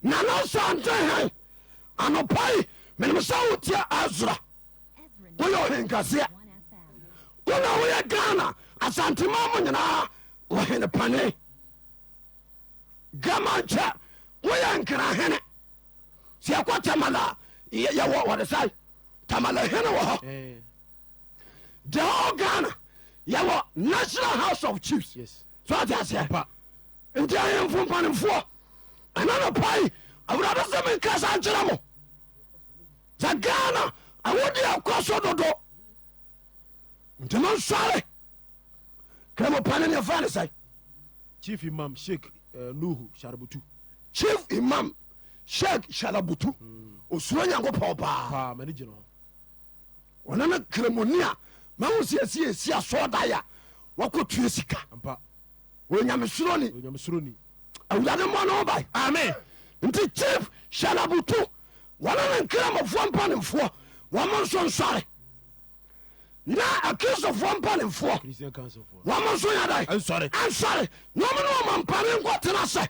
Nana Asante hen anɔpa yi menim sɛ wotie Ezra woyɛ ɔhenkaseɛ wona woyɛ Ghana Asantema mu nyinaa ɔhene pane gama nkyɛ woyɛ nkrahene sɛ yɛkɔ Tamale a yɛwɔ wɔde sɛ Tamale hene wɔ hɔ the whole Ghana yɛwɔ National House of Chiefs so ate aseɛ Nti ahemfo mpanimfoɔ, ɛna nɔpa yi awurade sɛ menkasa nkyerɛ mo sɛ Ghana awode ɛkɔ so dodo nti monsɔre. Kramopane ne ɛfrɛ ne sɛ Chief Imam Sheikh Nuhu Sharabutu. Chief Imam Sheikh Sharabutu osuro Nyankopɔn paa. Paa m'ani gye ne ho. Ɔno ne kramoni a mahu sɛ yɛsi yɛsi asɔɔdan a wakɔtua sika. Ampa. Onyamesuroni. Onyamesuroni. Awurade mmɔ ne ho ban. Amen. Nti Chief Shalabutu wɔne ne nkramofoɔ mpanimfoɔ wɔn nso nsɔre na akristofoɔ mpanimfoɔ wɔn nso yɛ dɛ nsɔre nsɔre na wɔn ne wɔn mpanin nkɔ tena sɛ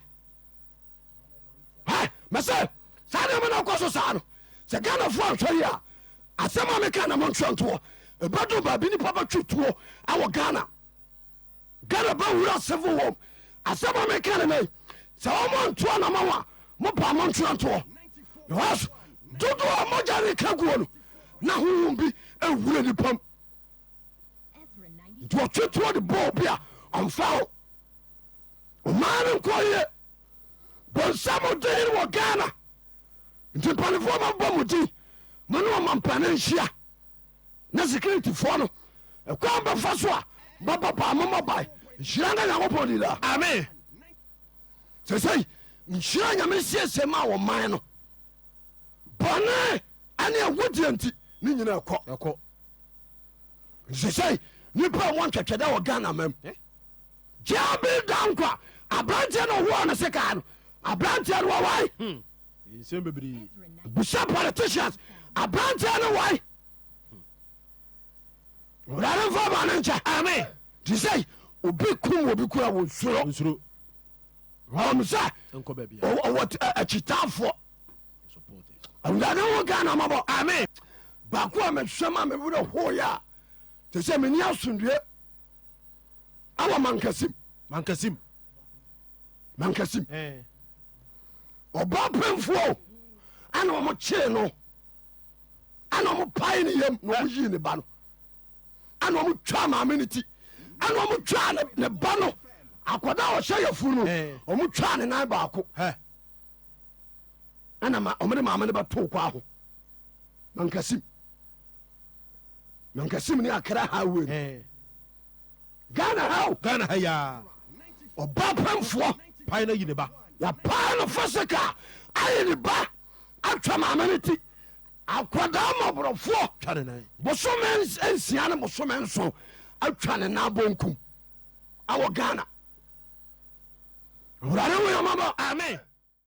ɛ mɛsɛ saa nneɛma na ɔkɔ so saa no sɛ Ghanafoɔ anhwɛ yi a asɛm a meka na mo ntwerɛ ntoɔ ɛbɛdo baabi nipa bɛtwe tuo awɔ Ghana. Ghana bɛ wura civil war asɛm a meka ne nɛ sɛ wɔn nto anama a mo pa mo ntoa ntoɔ because dodoɔ a mogya ne ka guo no na honhom bi awura nipa mu nti ɔtwe toɔ de bɔɔ bi a ɔmfa ho ɔmaa no nkɔ yie bonsam de yere wɔ Ghana nti mpanifoɔ mabɔ mo din mo ne ɔmampane nhyia na security foɔ no ɛkwan bɛfa so a bɛbɔ paa momɔ bae nhyira nka Nyankopɔn di daa. Amen. Sɛsɛi nhyira Nyame siesie ma wɔ man no bɔne ɛne ɛwodeɛ nti ne nyina ɛkɔ ɛkɔ. Sɛsɛi nipa a wɔ ntwɛtwɛdɛ wɔ Ghana mam eh? Gyabi Dankwa aberanteɛ no ɔwoɔ no sekaa no aberanteɛ no wɔwae Nsɛm bebree. Busa politicians aberanteɛ no wae wurade nfa ba ne nkyɛ. Amen. Te sɛ obi kum obi kura wɔn suro. Nsuro. Wɔn sɛ Nkɔ baabi. ɔwɔ akyitaafoɔ. Awurade ho Ghana mɔbɔ. Amen. Baako a mehwɛ ma me werɛ hoyɛ a te sɛ meni asomdue awɔ mankasim. Mankasim. Mankasim. Ɔba pemfoɔ ana wɔn kyee no. Ɛna ɔmo pae ne yam na ɔmo yii ne ba no ɛna ɔmo twaa maame ne ti ɛna ɔmo twaa ne ba no akɔda a ɔhyɛ yɛfu no ɔmo twaa ne nan baako ɛna ɔmo de maame no bɛtoo kɔ aho Mankasim Mankasim ne Akra highway no Ghana ha o Ghana ha yaa ɔba pɛmfoɔ pae no ayi ne ba yɛpae no physical ayi ne ba atwa maame no ti akwadaa mmɔborɔfoɔ twa ne nan bosome 6 ne bosome 7 atwa ne nan bonkum awɔ Ghana. Awurade wo yɛmabɔ. Amen.